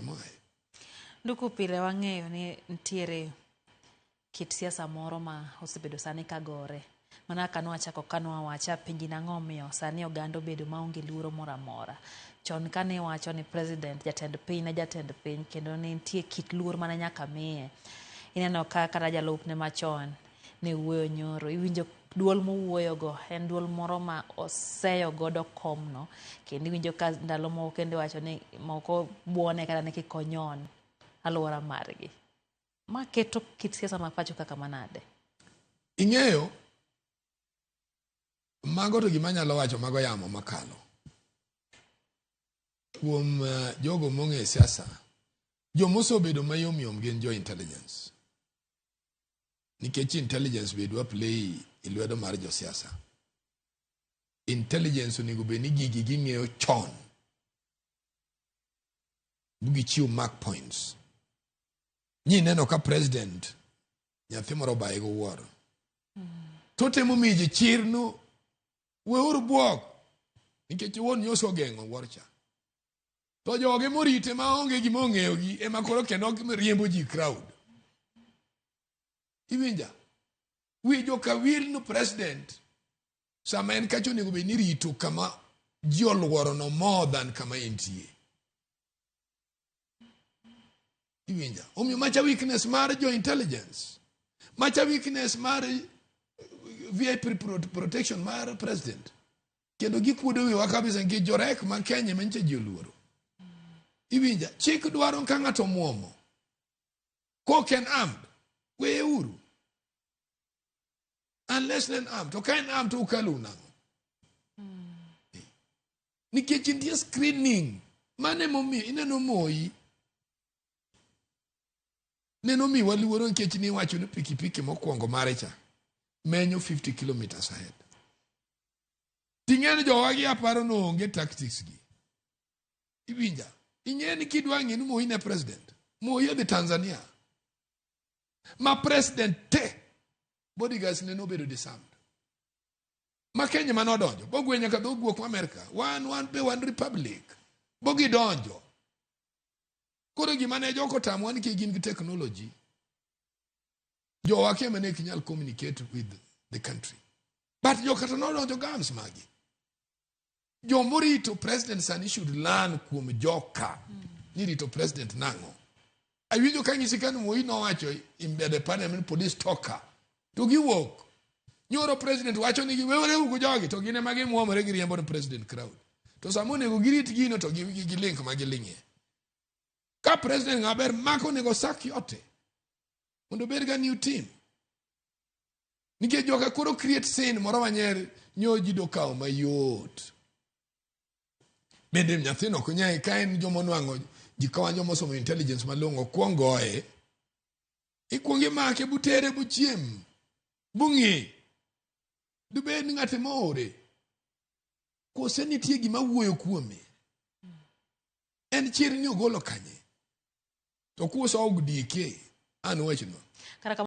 Kama oaye. Nduku pile wang'eyo ni nitiere kit siasa moro ma osebedo sani ka gore. Mana kaka nwachako ka nwawacho apenji nang'o omiyo sani oganda obedo maonge luoro moro amora. Chon kane iwacho ni president jatend piny ne jatend piny kendo ne nitie kit luor mane nyaka miye. Ineno ka kata jalupne machon ne wuoyo nyoro, iwinjo duol mowuoyogo en duol moro ma oseyo godo komno kendo iwinjo ka ndalo moko kendo iwacho ni moko buone kata ni kik onyon alwora margi. Ma keto kit siasa ma pacho kaka manade? Ing'eyo, mago to gima anyalo wacho mago yamo makalo. Kuom jogo mong'e siasa, jomosebedo mayom yom gin jo intelligence. Nikech intelligence be dwa play e lwedo mar josiasa. Intelligence onego bed ni gigi ging'eyo chon. Gichiw mark points. Nyi neno ka president nyathi moro obaye go wuoro. To temo miyo ji chir no weuru bwok nikech wuon nyoso ogeng'o wuor cha. To joge morite maonge gima ong'eyogi ema koro kendo riembo ji crowd. Iwinja? Wi joka wil no president sama en kacha onego bed ni rito kama ji oluoro no more than kama entie. Iwinja? Omiyo macha weakness mar jo intelligence. Macha weakness mar VIP protection mar president. Kendo gikuodo wiwa kabisa nikech jorek ma Kenya ema nyicha ji oluoro. Iwinja? Chik dwaro ka ng'ato omuomo. Kok en armed, weye uru. Unless en armed. To ka en armed to ukalo nang'o? Nikech nitie screening. Mano emomiyo ineno Moi. Neno miwa luoro nikech niwacho ni pikipiki mokwongo mare cha menyo 50 kilometers ahead. Ting'e ni jowagi aparo ni onge tactics gi. Iwinja? Ing'e ni kidwa ng'e ni Moi ne president. Moi odhi Tanzania. Ma president te bodyguards ne nobedo disarmed. Ma Kenya mane odonjo. Bogwe nyaka dho guok ma Amerika. Wan be wan republic. Bogidonjo. Koro gima ne joko tamowa nikech gin gi technology. Jowa kia ne ok nyal communicate with the country. But joka to nodonjo gams magi. Jomorito president sani should learn kuom joka. Ni rito president nang'o. Awinjo ka nyisi ka Moi nowacho in the parliament police toka. To giwuok. Nyoro president wacho ni giwere ugu jogi to gin ema gimuomore giriembo ne president crowd. To sama onego girit gino to gi link ma giling'e. Ka president ng'ama ber mako onego sak yote. Mondo obed ga new team. Nikech joka koro create scene moro manyer nyo ji do kawo mayot. Bende nyathino ok nyal ka en joma onwang'o ji ka wan joma osomo intelligence malong'o okuong goye. Ikuong imake butere buchiem. Bung'i. Dibed ni ng'ate moore. Kose nitie gima wuoyo kuome. En chir ni ogolo kanye. To kuso og dike an wachno. Kata